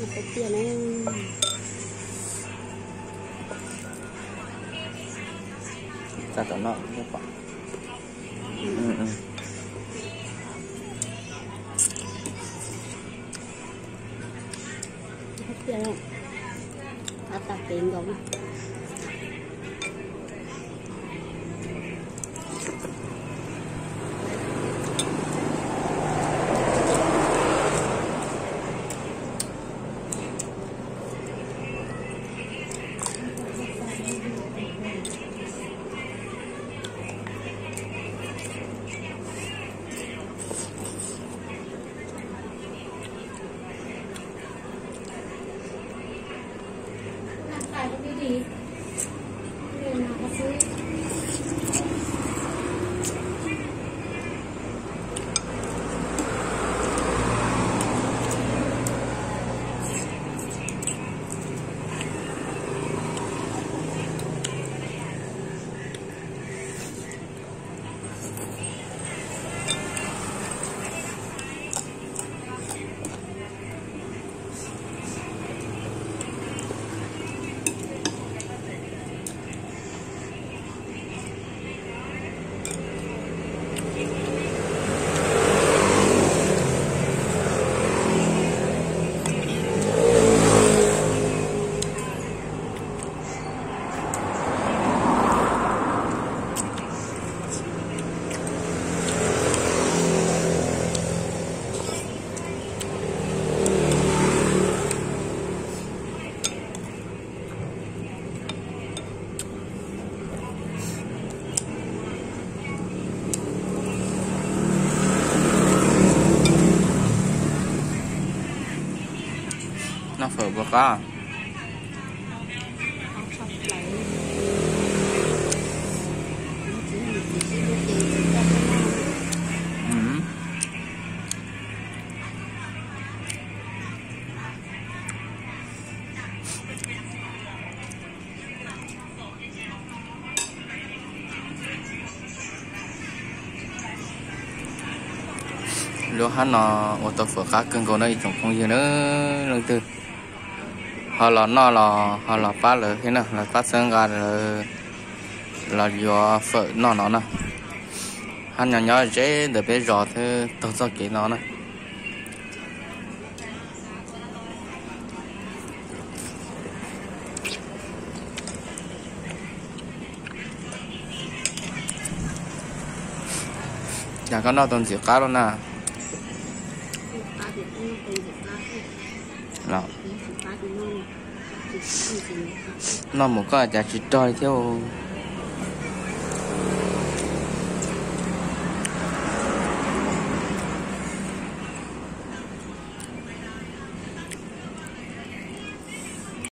Peb tiag na. Tsa tom no pom. Tiag, qab tag kev nkaus. Noj fawm puas qab? Lub hab no ua tau fawm qab kawg nkaus no ib tsoom phooj ywg na. Leej twg ho los noj los ho los pab lawv thiab na, los pab txhawb nqa lawv los yuav fawm noj no na. Hab no nyob ze ntawm peb zos thiab taug txoj kev no na. Cas koj noj tau ntxim qab lawm na? Noj mus koj cas tsis rog li thiab.